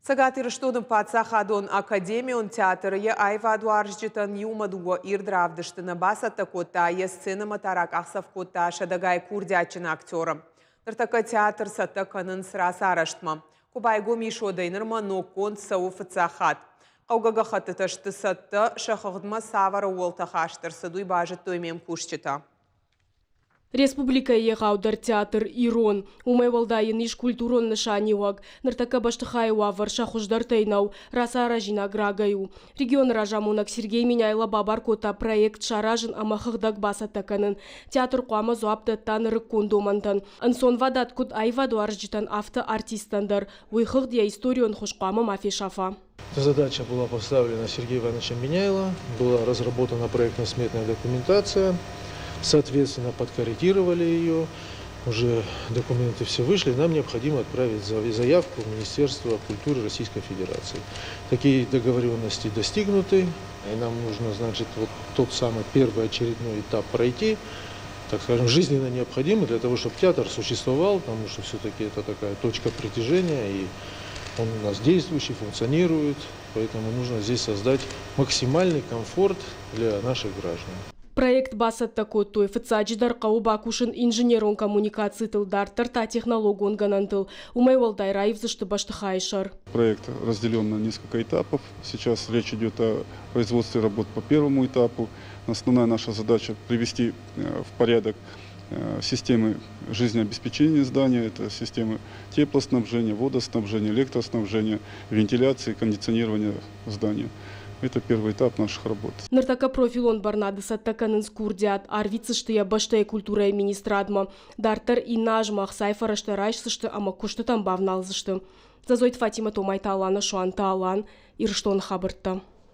Цӕгат Ирыстоны паддзахадон академион театр йӕ аивадуарзджытӕн иумӕ дыууӕ ирд равдысты нӕ бацӕттӕ кодта, йӕ сценӕмӕ та ракъахдзӕф кодта сӕдӕгай курдиатджын актеры. Ныртӕккӕ театр цӕттӕ кӕнынц рацарӕзтмӕ. Куы байгом ис, уӕдӕй нырмӕ ноггонд цӕуы фыццаг хатт. Хъӕугӕ гӕххӕттытӕ сты цӕттӕ, сӕ хыгъдмӕ цавӕр ӕууӕлтӕ хаст ӕрцыд, уый базыдтой ме мкусджытӕ. Республикӕйы егъаудӕр театр «Ирон». Уымӕй уӕлдай йын ис культурон нысаниуӕг. Ныртӕккӕ бӕстыхайы уавӕр сӕ хуыздӕртӕй нӕу, рацаразинаг рагӕй у. Регионы разамонӕг Сергей Меняйло бабар кодта проект саразын ӕмӕ хыгъдӕг бацӕттӕ кӕнын. Театр хъуамӕ дзуапп дӕтта нырыккон домӕнтӕн. Ӕнцонвадат куыд аивадуарзджытӕн, афтӕ артисттӕн дӕр. Уый хыгъд йӕ историон хуыз хъуамӕ ма фесафа. Задача была поставлена Сергеем Ивановичем Меняйло, была разработана проектно-сметная документация, соответственно, подкорректировали ее, уже документы все вышли, нам необходимо отправить заявку в Министерство культуры Российской Федерации. Такие договоренности достигнуты, и нам нужно, значит, вот тот самый первый очередной этап пройти, так скажем, жизненно необходимый для того, чтобы театр существовал, потому что все-таки это такая точка притяжения, и он у нас действующий, функционирует, поэтому нужно здесь создать максимальный комфорт для наших граждан. Проект бацӕттӕ кодтой, фыццаджыдӕр хъӕуы бакусын инженерон коммуникацитыл, дарддӕр та технологон гӕнӕнтыл. Уымӕй уӕлдай раивдзысты бӕстыхайы сӕр. Проект разделен на несколько этапов. Сейчас речь идет о производстве работ по первому этапу. Основная наша задача – привести в порядок системы жизнеобеспечения здания, это системы теплоснабжения, водоснабжения, электроснабжения, вентиляции, кондиционирования здания. Это первый этап наших работ. Ныртӕккӕ профилон бӕрнады цӕттӕ кӕнынц курдиат, арвитдзысты йӕ бӕстӕйы культурӕйы министрадмӕ. Дарддӕр иннӕ азмӕ ӕхцайы фӕрӕзтӕ райсдзысты ӕмӕ куыстытӕм бавналдзысты. Дзӕзойты Фатимӕ, Томайты Алана, Суанты Алан, Ирыстоны хабӕрттӕ.